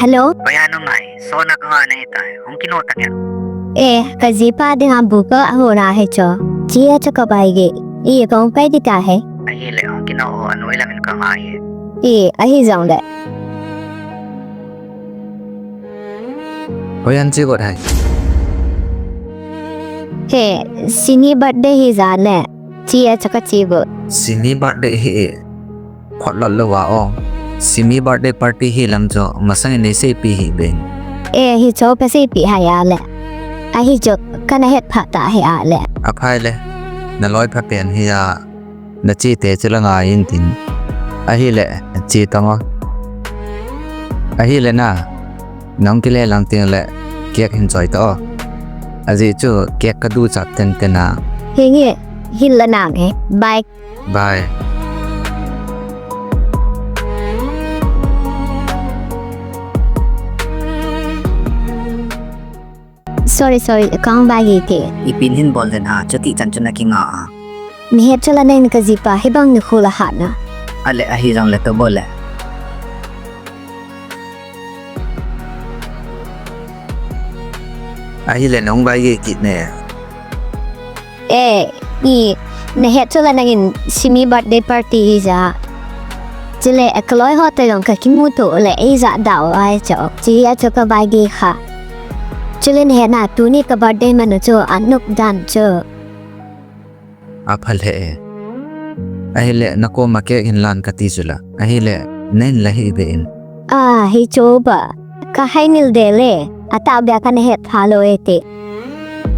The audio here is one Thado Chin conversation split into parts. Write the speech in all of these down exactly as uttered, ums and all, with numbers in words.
Hello? Paya no mai, so na ka na hita, hung kino ta kya? Eh, kajipa dinga buka ahuna he cho. Chia cho ka bai ge. I kong pai di ta he. Ahile hung kino ho anoi la min ka ngai he. I, ahi jong le. Hoiya chi got hai. He, Simi birthday hi ja ne. Chia cho ka chi bu. Simi birthday hi. Khot lot lou va o. Simi birthday party hi lam cho, masang in nei seipi hi ben. Eh, hi cho ka seipi hai a le. Ahi cho, ka na het pha ta hi a le. Aphai le, na loi pha pen hi a, na chi te chu la ngai in tin. Ahile, chi tang o. Ahile na, nang kile lang ting le, cake hin choi ta o. Aji chu, cake ka du chap ten ten a. Hi nge, hin la nang e. Bye. Bye. Sorry, sorry, kang bai hi te. Ipi hin bol den ha, chuti chan chu na kinga a. Ni het chu la nei ni kajipa, hibang ni khu la hat na. Ale ahi jong le to bol le. Ahile nong bai ge kit ne. Eh, i, na het chu la nangin Simi birthday party hi ja. Chule, eh, ka loi ho te jong ka kimu to le, ei ja dau ai cho. Chia cho ka bai ge kha. Chule na het na tuni ka birthday man chu anop dan chu. Apha le e. Ahile, na koma cake hin lan ka ti chu la. Ahile, nei la hi be in. A, hi cho ba. Ka hai nil de le. Ata bia ka na het pha lou e te.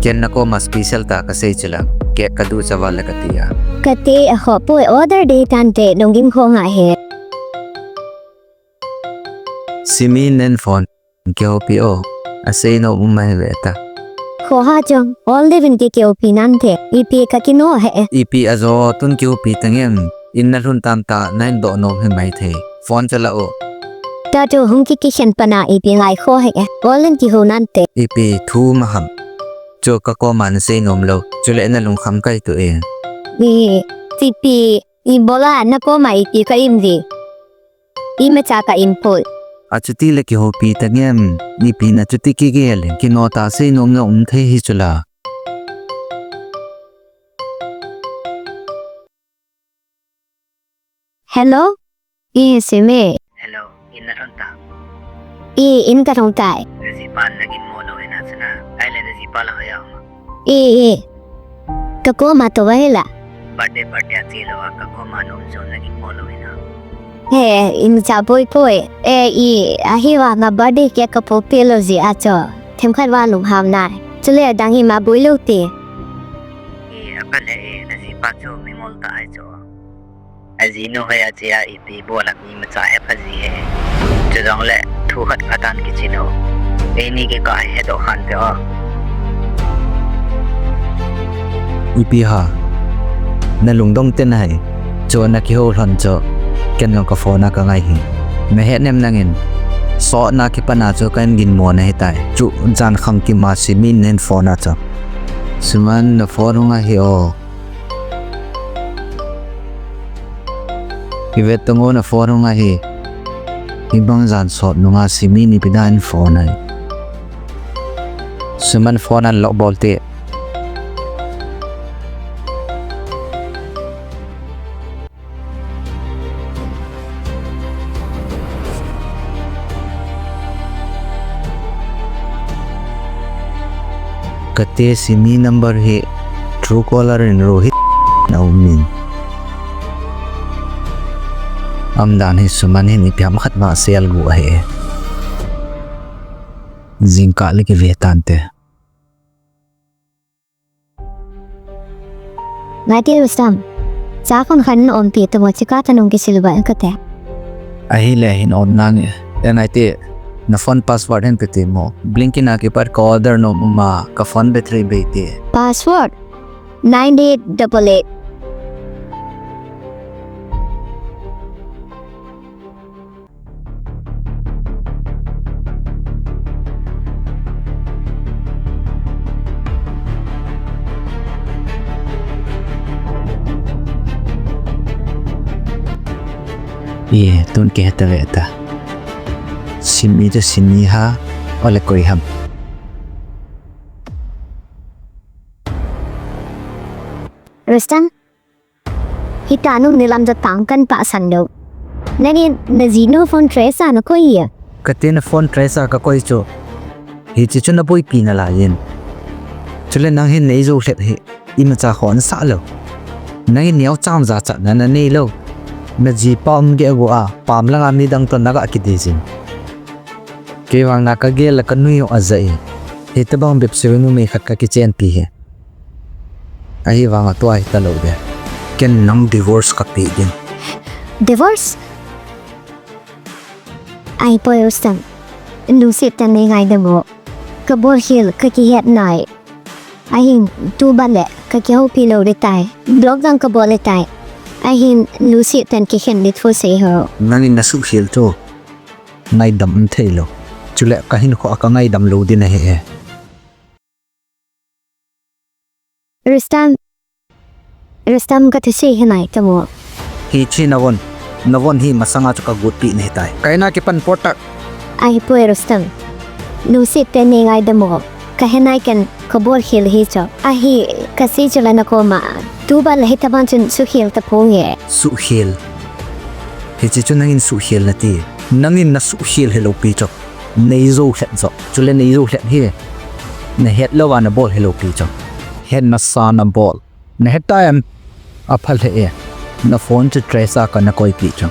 Ken na koma special ta ka sei chu la. Cake ka du cha va le ka ti a. Ka ti a ho poi order de tan te nong gim kho nga he. Simi nen phone. Kihoupi o, asei nom um mai ve ta. Kho ha chong, all the vin ki kihoupi nante, ipi ka kino he. Ipi ajo tun kihoupi tangem, in na lhun tam ta, na in do nom he mai thei. Phone chala o. Ta chu hung ki kishen pana ipi ngai kho he, all in kihou nante. Ipi thu ma ham. Chu ka koma na sei nom lou, chule na lungkham kai tu e. Ni, tipi, i bola na koma ipi ka im di. Imacha ka in poi. Achuti le kihoupi tangem, ipi na chuti kigel, kino ta sei nom na um thei hi chu la. Hello? I Simi. Hello, in na lhun ta. I in ka lhung tai. Na jipa na gin mo lou in a chu na. Ai le na jipa la hoiya um a. I, i. Ka koma to vai la. Birthday, birthday a chi lou a, ka koma nom jo na gin mo lou in a. He, in cha poi poi. E, i, ahi va ma birthday cake ka po pe lou ji a cho. Themkhat va lung ham nai. Chule dang hi ma boi lou te. I, apa le e, na jipa chu mi ngol ta ai cho. Ajinu hoiya chia ipi bol a mi macha he pha ji he. Chujongle thu khat khat an kichi lou. Eini kikah he doh khan te o. Ipi ha. Na lungdong te nai. Chu na kihou lhon chu. Ken jong ka phone a ka ngai hi. Na het nem nangin. Sot na kipan a chu ka in gin mo na hi tai. Chu jan khang kima Simi nen phone a chu. Suman na phone hung ahi o. Ivet tong o na phone hung ahi. Ibang jan sot nunga Simi ni pida in phone ai. Suman phone an lock bol te. Kate Simi number hi Truecaller in Rohit na um in. Amdan hi Suman hin ipi ham khat va sel gu ahi. Jingkah le kive tante. Ngai ti Rustam. Cha khon khan na om pi tu mo chika ta nung kisil ba ka te. Ahile hin on nang e. Ngai ti na phone password hin pe ti mo. Blinkit a kipat ka order nom um a ka phone battery bei ti. Password nine eight double eight. Ye, tun ke ta ve ta. Simi to simi ha, ole koi ham. Rustam, hita nung nilam jat tang kan tahsan lou. Nangin na jinu phone trace a na koi a? Kati na phone trace a ka koi chu. Hichi chu na boipi nalai in. Chule nang hin nei jou lhep hi. Imacha khon sa lou. Nangin neo chang jachatna na nei lou. Na jipa um ge gu a, pam langa midang to na ga kiti jin. Kei vang na ka gel le ka nui u a ja e. Hitabang bep se numei khat ka kichenpi hi. Ahivang a tua hita lou de. Ken nang divorce ka pe ding. Divorce? Ahipoi Rustam. Lungset tah in nei ngaidam o. Ka bolkhel ka kihet nai. Ahin, tuban le ka kihoupi lou le tai. Block jong ka bol le tai. Ahin, lungset tah in kikhen le thu sei ho. Nangin na suhkhel chu. Ngaidam um thei lou. Chule ka hinkho a ka ngaidam lou ding ahi e. Rustam. Rustam, ka thusei hi nai tam o. Hichi na von. Na von hi masanga chu ka gutpi nahi tai. Kaina kipan potak. Ahipoi Rustam. Lungset tah in nei ngaidam o. Ka he nai ken ka bolkhel hi chu. Ahi, ka sei chu la na koma. Tuban le hitabang chun suhkhel ta ponge. Suhkhel. Hichi chu nangin suhkhel nati. Nangin na suhkhel hilou pi chu. Nei jou lhep jo. Chule nei jou lhep hi. Na het lou a na bol hilou pi chu. Het nasa na bol. Na het tai em? Apha lheh e. Na phone chu trace a ka na koipi chu.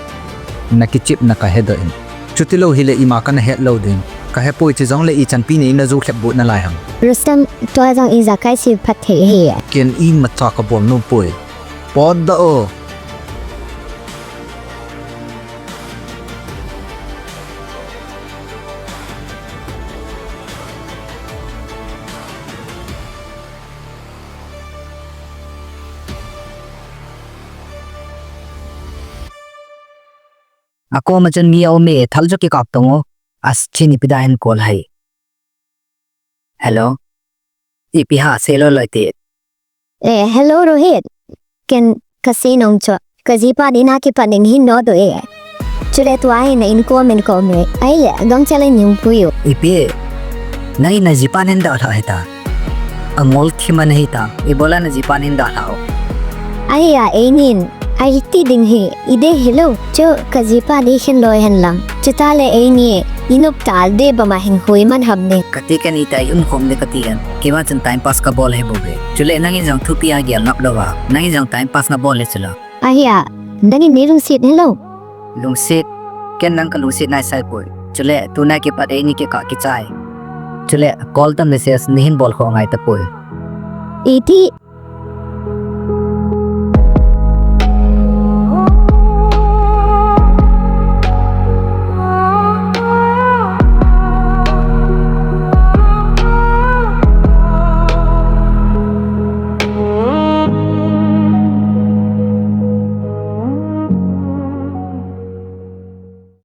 Na kichepna ka hedoh in. Chuti lou hile ima ka na het lou ding. Ka hepoi chu jongle ichan pi nei na jou lhep bu nalai ham. Rustam, tua jong ijakai sei phat thei hi. Ken imacha ka bol nom poi. Potdoh o. Akoma chun mi aume, thal chu kikap tong o. As chini pida hin call hai. Hello. Ipi ha, sei lou lou ti. Eh, hello Rohit. Ken ka sei nom chu. Ka jipa ding na kipat ding hin nodoh e. Chule tua hi na in comment kom e. Ahile, dong chale nyung pui u. Ipi. Nangin na jipa nin dalha hita. Angol thim ana hita. Ibola na jipa nin dalha u. Ahi a, einin. Ahi ti ding hi, ide hilou, chu ka jipa di hin loi hen lang. Chuta le eini, inop ta de ba ma hin hui man ham ne. Kati ken itai um khom de kati ken. Kei vang chun time pass ka bol hi bou ve. Chule nangin jong thupi a gel ngap lou va. Nangin jong time pass na bol le chula. Ahi a, nangin nei lungset hilou. Lungset, ken nang ka lungset nai sai poi. Chule, tunai kipat eini kikah kichai. Chule, call ta message nei hin bol kho ngai ta poi. Iti,